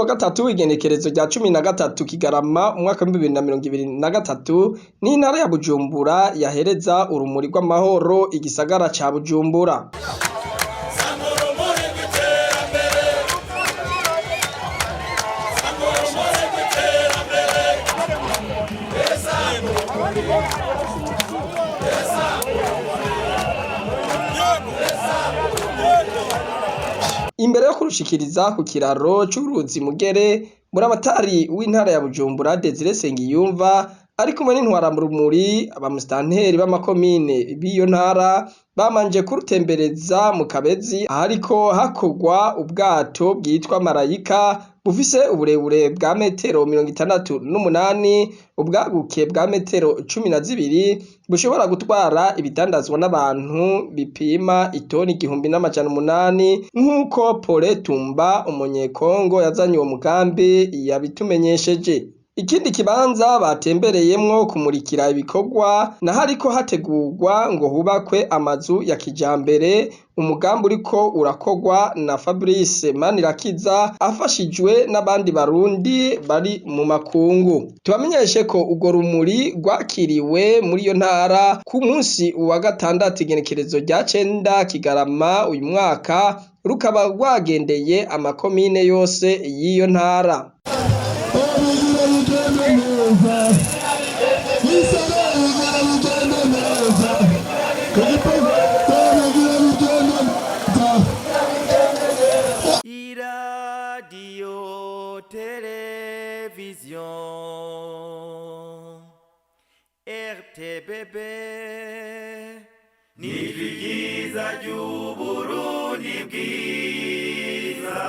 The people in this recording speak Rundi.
wa gatatu, igenekerezo rya 13 Kigarama, umwaka w'2023, n'intara ya Bujumbura yahereza urumuri rw'amahoro igisagara ca Bujumbura. Imbere yo kurushikiriza ku kiraro c'uruzi Mugere, buramatari w'intara ya Bujumbura Desire Sengiyumva ari kumwe n'intwaramurumuri, abamusitanteri b'amakomine b'iyo ntara, bamanje kurutembereza mu Kabezi ahariko hakorwa ubwato bwitwa Marayika, bufise uburebure bwa metero 68, ubwaguke bwa metero 12, bushobora gutwara ibidandazwa n'abantu bipima itoni 1800, nk'uko Pole Tumba, umunyekongo yazanye uwo mugambi, yabitumenyesheje. Ikindi kibanza batembereyemwo kumurikira ibikorwa nahariko hategurwa ngo hubakwe amazu ya kijambere, umugambi uriko urakorwa na Fabrice Manirakiza afashijwe n'abandi Barundi bari mu makungu. Tubamenyeshe ko urwo rumuri rwakiriwe muri iyo ntara ku munsi wa gatandatu, igenekerezo rya 9 Kigarama uyu mwaka, rukaba rwagendeye amakomine yose y'iyo ntara. Bigira bigende neza, isare bigira bigende neza, bigira bigende neza. Iradiyo televiziyo RTBB ni ryiza ry'Uburundi bwiza.